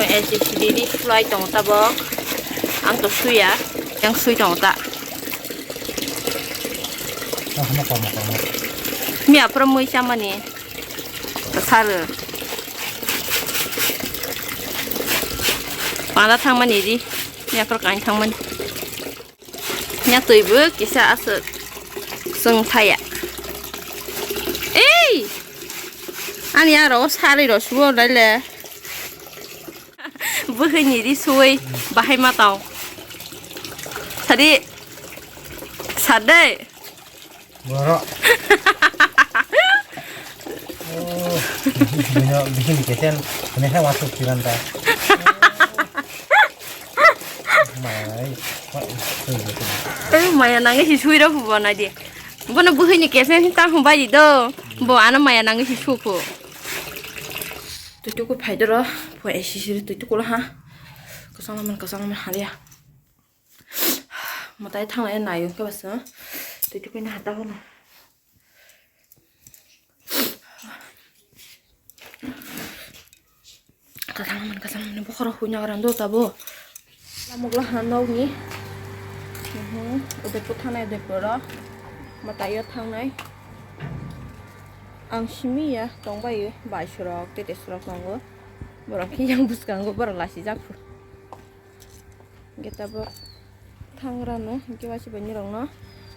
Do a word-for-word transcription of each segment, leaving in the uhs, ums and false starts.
S S D ni sulai tongo tabok. Ang to suya, yang sui tongo ta. Ah, mokol, mokol, mokol. Mi apro mui chamani. Sar. Pada thangmani di. Mi apro kain thangmani. Nya twi bo kisa aswk chwng thaya. Ei! Ani aro sari ro subo dai le. Bwkhwini ri suwi bahai ma tong. Sadi. Sade. Borok. Oh, bini, bini kesen, bini hai wasuk kiran ta. Mai, mai, eh, maya nangi si sui rok bo na di. Bono bwkhwini kesen ta hum bai di do. Bo ano maya nangi si suku. Tuituku phai doro, bo esi siri tuituku lo ha. Kosong laman, kosong laman halia. Mwtai thanglai naio khe basa. Tuituku ni hata hono. Kathang man, kathang man, bokhorok huina rando tabo. Lamukla ha nokni. Mhm. Udaipur thangnai, Udaipur o. Mwtaio thangnai. Ang simi ya, tongbai, baisurok, tetesrok tongo. Borok khe yang bwskango, borok lasi jak phu. Hingke tabok thangrano, hingke waisa bai nirokno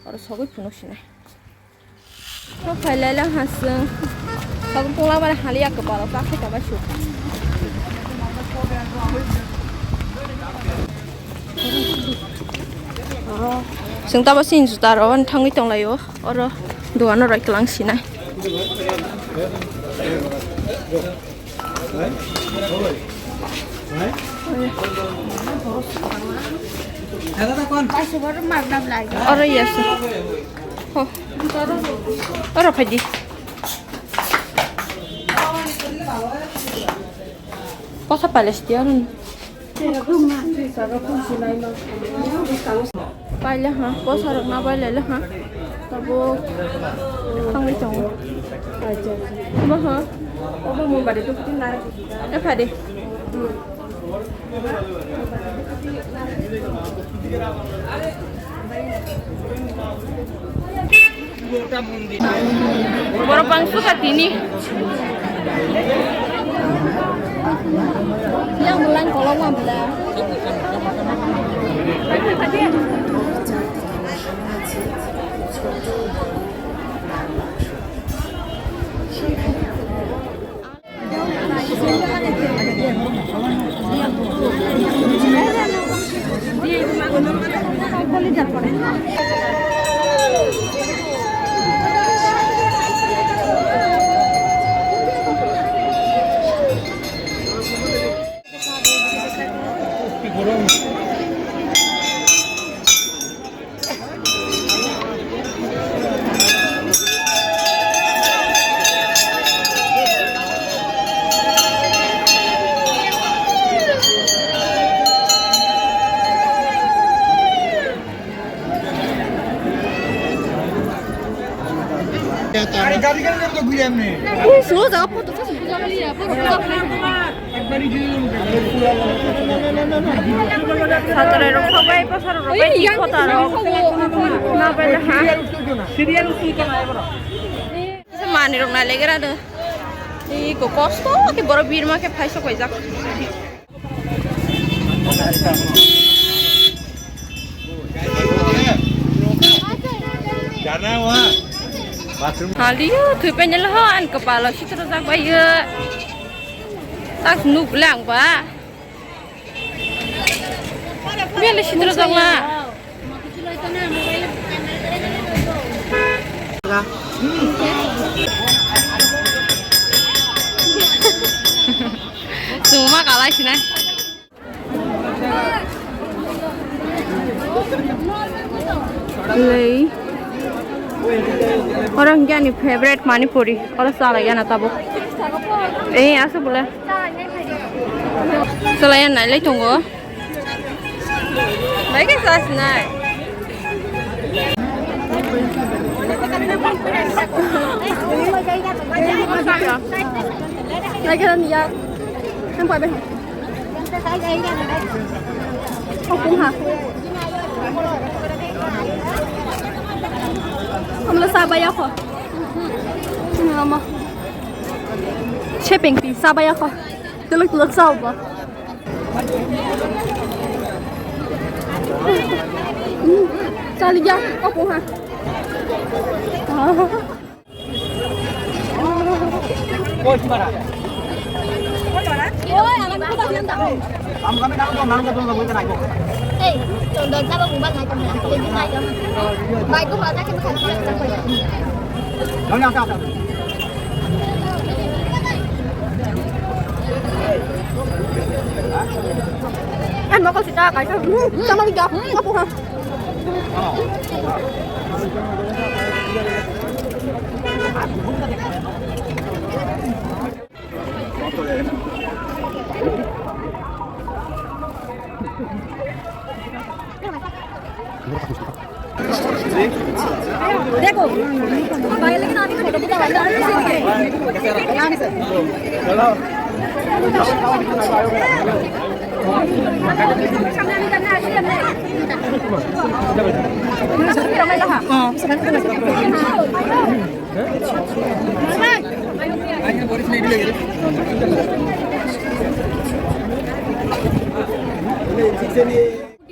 oro sogwi phunuk sinai. Tho phailai lang ha chwng. Tabok tongla mani haliya kwpalo, chakhe tongma suk. Chwng tabok chini juta rok thangwi tonglaio, oro dogano roi kwlang sinai. Oro yes. Ho. Oro phaidi. Kosa palace dia. Paila ha, bosarok na paila le ha. Tabuk thangwi tongo. Acha, acha. Bo ha. Obo mung bari tu tin nai. E phadi. Borok bangso ka tini. Yang bulan kolong ma bela. Sataroi rok sobai, pasar rok bai, yang kota rok. Na bai ha. Serial tu kan ai bro. Mani rok nai legera do. Iko kosto ke boro birma ke phai sok paijak. Halio thwi painelo ho an kwpalo sitra jak bai yo. Tak nuk lang ba. Biyale sitra jak na. Chwngma kalai sinai. Lei. Oro hingke ani favorite manipuri. Oro chalai gana tabuk. Eh, aso bole. Chalai nai lai tongo. Bai khe chas nai. Bai khe yak. Ang pai bai. Open ha. Amla sabaya ko. Lama. Chepeng pi sabaya ko. Tuluk tuluk sao ba. Chali ja, opo ha. Ei, chondon sabo buba ngai tong na, jadi ngai tong. Bai ko ba ta ke bukan. Kan mokol sita kaisa. Sama ni gap. Apa ha? देखो, भाई लेकिन आदमी को देखो, भाई आराम से।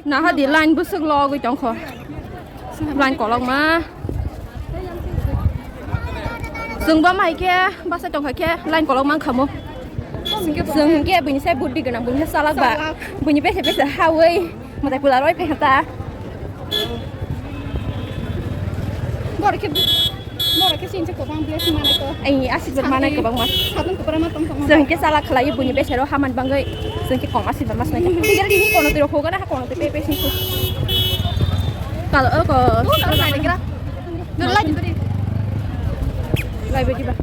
Naha di line bwswk logwi tongkho. Line kolokma. Chwng bo mai khe basa tongkha khe line kolok mankha mo. Chwng hinkhe buini sai buddi gwnang, buini sai chalak ba. Buini bese bese hawi mwtai pula roi phai ta. Borok khe, borok khe sinchi kwbang blessing manai ko. Ai, asirwad manai kwbangma. Sabun kwbangma tong tong. Chwng khe chala khlai buini besero haman bangwi. Chwng khe kom asirwad mas nai. Tei jara dini kono twi rok hoga na kono twi pe pe sing. Kal o ko. Lai di. Lai be di ba.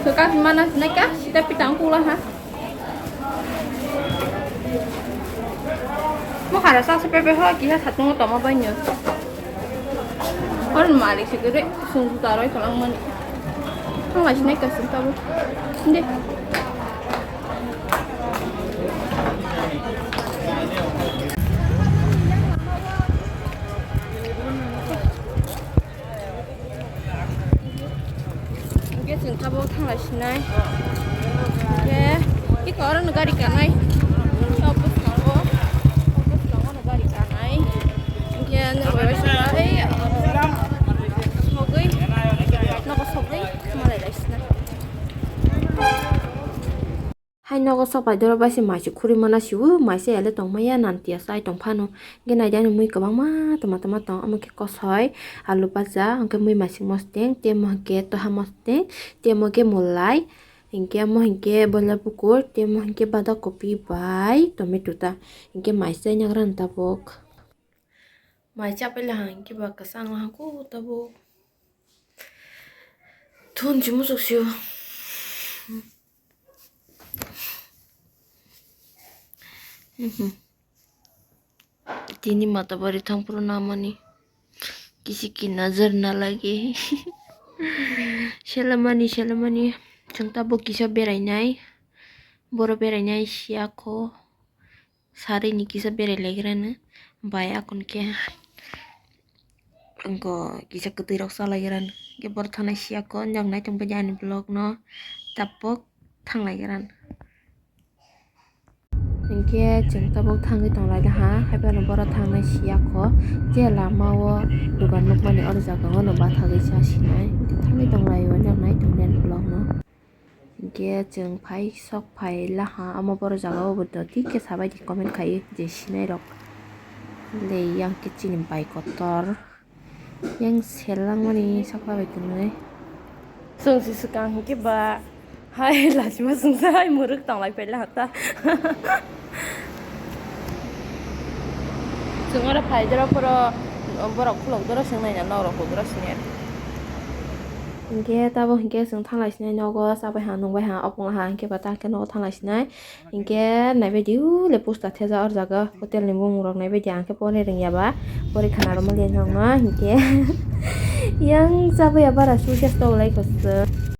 Swkang mana sinai ka, sita pitang kula ha. Mo hara sa se pepe ho, kiha satungo toma bai nyo. Hor malik se gere, sung juta roi kolang mani. Ang lai sinai ka sung tabu. Inde. Hingke chwng tabuk thanglai sinai. Hingke iko oro no gari kanai. Tabuk thango. Tabuk thango no gari kanai. Hingke nini bai bai songkha, ei, sogwi, nogo sogwi, malai lai sinai. Hai nogo sok pai doro bai se mai se khuri mana sibu mai se ele tong maya nan tiya sai tong phano. Hingke nai de ani mui kwbangma tama tama tong omo khe kosoi alu baja hingke mui mai se mosteng tei mo hingke toha mosteng tei mo hingke molai hingke mo hingke boiler bukur tei mo hingke bada kopi bai tomato ta hingke mai se nyagra tabuk. Mai chapai laha hingke ba kwchang laha khe tabuk. Thun si muchuk sio. Tini mata bari thang phuru namani. Kisi ki nazar na lage. Selamani, selamani. Chwng tabuk kisa berainai. Boro berainai siya kho. Sarini kisa berai laigrano bai akon khe wngkha kisa kwtwi rok cha laigrano hwnkhe borok thana siya kho wng nai tongbaidi ani vlog no tabuk thang laigrano hwnkhe chwng tabuk thangwi tong laida ha haiphano borok thangnai siya kho je lama o dugan nukmani oro jaga o no bathagwi cha sinai thangwi tong lai o wng nai tongdi ani vlog no. Hingke chwng phai sok phai laha omo borok jaga o bo totike sabaidi comment khai je sinai rok le yang khe chini bai kotor yang sel langmani sakla bai tongnai. Chwng si swkang hingke ba hai lachima chwngsa hai mwrwk tong lai phai laha ta. Chwng oro phai doro phoro borok khulok doro swng nai na nok rok huk doro swng ya. Hingke tabuk hingke chwng thanglai sinai nogo chabai ha nungbai ha opong ha hingke ba ta hingke nogo thanglai sinai hingke naibaidi ule poster thejak o jaga hotel ni bumung rok naibaidi ang khe pore rwngya ba pore khana rwma le nokno hingke yang chabai ya bara suicase tok lai kosok